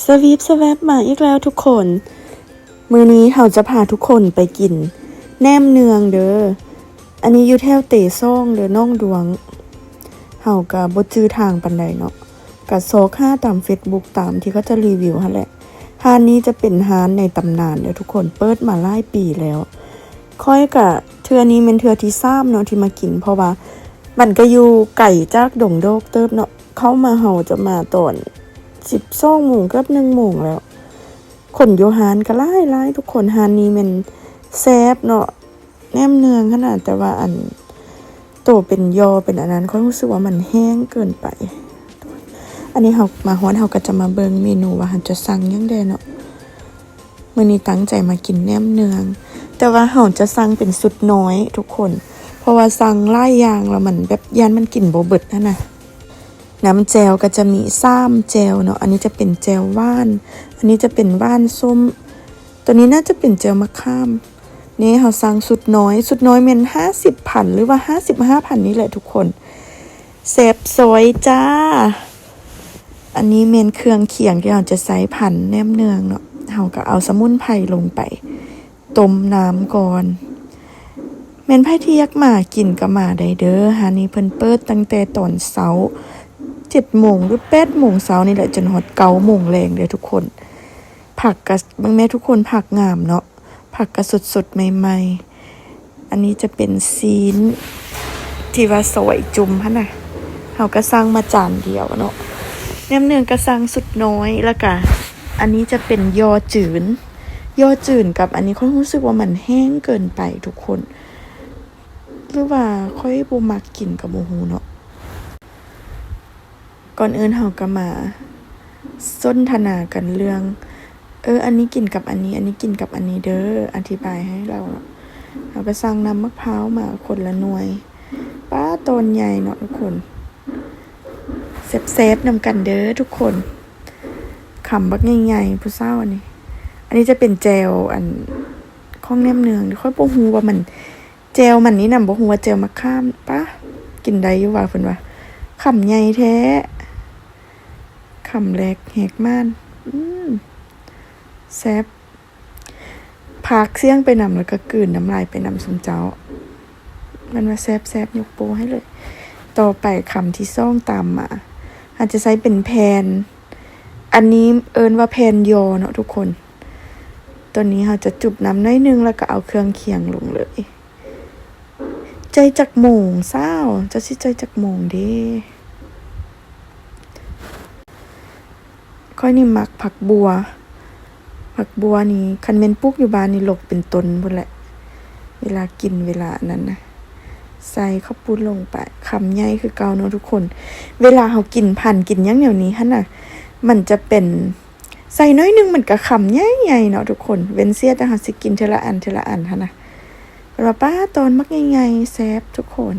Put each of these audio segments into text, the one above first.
ສະວີບສະແວັບມາອີກແລ້ວທຸກຄົນ. ມື້ນີ້ເຮົາຈະພາທຸກຄົນໄປກິນແໜມເນືອງເດີ. ອັນນີ້ຢູ່ແຖວເຕຊ່ອງເດີ ໜອງດວງ. ເຮົາກະບໍ່ຈື່ທາງປານໃດເນາະ, ກະຊອກຫາຕາມເຟສບຸກ ຕາມທີ່ເຂົາຈະຣີວິວຫັ້ນແຫຼະ. ຮ້ານນີ້ຈະເປັນຮ້ານໃນຕຳນານເດີທຸກຄົນ, ເປີດມາຫຼາຍປີແລ້ວ. ຂ້ອຍກະເທື່ອນີ້ແມ່ນເທື່ອທີສາມເນາະທີ່ມາກິນ, ເພາະວ່າມັນກະຢູ່ໄກຈາກດົງໂດກເຕີບເນາະ. ເຂົ້າມາເຮົາຈະມາຕອນສິບສອງໂມງ ເກືອບໜຶ່ງໂມງແລ້ວ. ຄົນຢູ່ຮ້ານກະຫຼາຍໆ ທຸກຄົນ. ຮ້ານນີ້ແມ່ນແຊບເນາະ ແໜມເນືອງຫັ້ນນະ, ແຕ່ວ່າອັນໂຕເປັນຍໍ່ເປັນອັນນັ້ນ ຂ້ອຍຮູ້ສຶກວ່າມັນແຫ້ງເກີນໄປ. ອັນນີ້ເຮົາມາຮອດ ເຮົາກະຈະມາເບິ່ງເມນູວ່າເຮົາຈະສັ່ງຫຍັງແດ່ເນາະ. ມື້ນີ້ຕັ້ງໃຈມາກິນແໜມເນືອງ, ແຕ່ວ່າເຮົາຈະສັ່ງເປັນຊຸດນ້ອຍທຸກຄົນ, ເພາະວ່າສັ່ງຫຼາຍຢ່າງແລ້ວມັນແບບຢ້ານມັນກິນບໍ່ເບິດຫັ້ນນະ. ນ້ຳແຈ່ວກະຈະມີສາມແຈ່ວເນາະ, ອັນນີ້ຈະເປັນແຈ່ວຫວານ, ອັນນີ້ຈະເປັນຫວານສົ້ມ, ໂຕນີ້ໜ້າຈະເປັນແຈ່ວມະຂາມ. ນີ້ເຮົາສັ່ງຊຸດນ້ອຍ, ຊຸດນ້ອຍແມ່ນຫ້າສິບພັນ ຫຼືວ່າຫ້າສິບຫ້າພັນນີ້ແຫຼະທຸກຄົນ. ແຊບຊອຍຈ້າ. ອັນນີ້ແມ່ນເຄື່ອງຄຽງທີ່ເຮົາຈະໃສ່ພັນແໜມເນືອງເນາະ. ເຮົາກະເອົາສະໝຸນໄພລົງໄປຕົ້ມນ້ຳກ່ອນ. ແມ່ນໃຜທີ່ຢາກມາກິນກະມາໄດ້ເດີ. ຮ້ານນີ້ເພິ່ນເປີດຕັ້ງແຕ່ຕອນເຊົ້າ ເຈັດໂມງ ຫຼື ແປດໂມງເຊົ້ານີ້ແຫຼະ ຈົນຮອດເກົ້າໂມງແລງເດີທຸກຄົນ. ຜັກກະ ເບິ່ງແມ້ທຸກຄົນ, ຜັກງາມເນາະ, ຜັກກະສົດໆ ໃໝ່ໆ. ອັນນີ້ຈະເປັນຊີ້ນທີ່ວ່າຊອຍຈຸ່ມຫັ້ນນະ, ເຮົາກະສັ່ງມາຈານດຽວເນາະ. ແໜມເນືອງກະສັ່ງຊຸດນ້ອຍ, ແລ້ວກະອັນນີ້ຈະເປັນຍໍ້ຈືນ. ຍໍ້ຈືນກັບອັນນີ້ ຂ້ອຍຮູ້ສຶກວ່າມັນແຫ້ງເກີນໄປທຸກຄົນ, ຫຼືວ່າຂ້ອຍບໍ່ມັກກິນກະບໍ່ຮູ້ເນາະ. ກ່ອນອື່ນເຮົາກະມາສົນທະນາກັນເລື່ອງ ເອີ ອັນນີ້ກິນກັບອັນນີ້ ອັນນີ້ກິນກັບອັນນີ້ເດີ, ອະທິບາຍໃຫ້ລາວເນາະ. ເຮົາກະສັ່ງນ້ຳໝາກພ້າວມາຄົນລະໜ່ວຍ. ປ້າ ຕອນໃຫຍ່ເນາະທຸກຄົນ. ແຊບໆ ນຳກັນເດີທຸກຄົນ. ຄຳບັກໃຫຍ່ໆ ຜູ້ສາວອັນນີ້. ອັນນີ້ຈະເປັນແຈ່ວ ອັນ ຂອງແໜມເນືອງ, ຂ້ອຍບໍ່ຮູ້ວ່າມັນ ແຈ່ວມັນນີ້ນຳ ບໍ່ຮູ້ວ່າແຈ່ວມະຂາມ. ປ້າ ກິນໄດ້ຢູ່ວ່າ ເພິ່ນວ່າ. ຄຳໃຫຍ່ແທ້, ຄຳແລກແຫກມ່ານ. ອືມ ແຊບ. ພາກສຽງໄປນຳ ແລ້ວກະກືນນ້ຳລາຍໄປນຳຊຸມເຈົ້າ. ມັນວ່າແຊບໆ ຍົກໂປ້ໃຫ້ເລີຍ. ຕໍ່ໄປຄຳທີສອງຕາມມາ ເຮົາຈະໃຊ້ເປັນແຜ່ນ, ອັນນີ້ເອີ້ນວ່າແຜ່ນຍໍ່ເນາະທຸກຄົນ. ໂຕນີ້ເຮົາຈະຈຸບນ້ຳໜ້ອຍໜຶ່ງ ແລ້ວກະເອົາເຄື່ອງຄຽງລົງເລີຍ. ຈ່ອຍຈັກໂມງສາວ? ເຈົ້າຊິຈ່ອຍຈັກໂມງເດ? ຂ້ອຍນີ້ມັກຜັກບົ່ວ. ຜັກບົ່ວນີ້ ຄັນແມ່ນປູກຢູ່ບ້ານນີ້ ລົກເປັນຕົ້ນພຸ້ນແຫຼະ. ເວລາກິນ ເວລາອັນນັ້ນນະ ໃສ່ເຂົ້າປຸ້ນລົງໄປ. ຄຳໃຫຍ່ຄືເກົ່າເນາະທຸກຄົນ. ເວລາເຮົາກິນພັນ ກິນຫຍັງແນວນີ້ຫັ້ນນະ ມັນຈະເປັນ ໃສ່ໜ້ອຍໜຶ່ງມັນກະຄຳໃຫຍ່ໆ ເນາະທຸກຄົນ. ເວັ້ນເສຍແຕ່ເຮົາຊິກິນເທື່ອລະອັນ ເທື່ອລະອັນຫັ້ນນະ. ເພິ່ນວ່າ ປ້າ ຕອນບັກໃຫຍ່ໆ ແຊບທຸກຄົນ.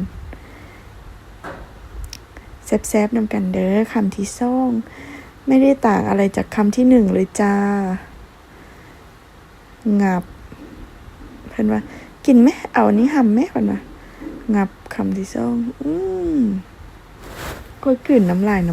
ແຊບໆ ນຳກັນເດີ. ຄຳທີສອງ ໄມ່ໄດ້ຕ່າງອະໄລຈາກຄຳທີໜຶ່ງເລີຍຈ້າ. ງັບ. ເພິ່ນວ່າ ກິນແມ ເອົາອັນນີ້ຫຳແມ ເພິ່ນວ່າ. ງັບຄຳທີສອງ. ອືມ ຂ້ອຍກືນນ້ຳລາຍນຳ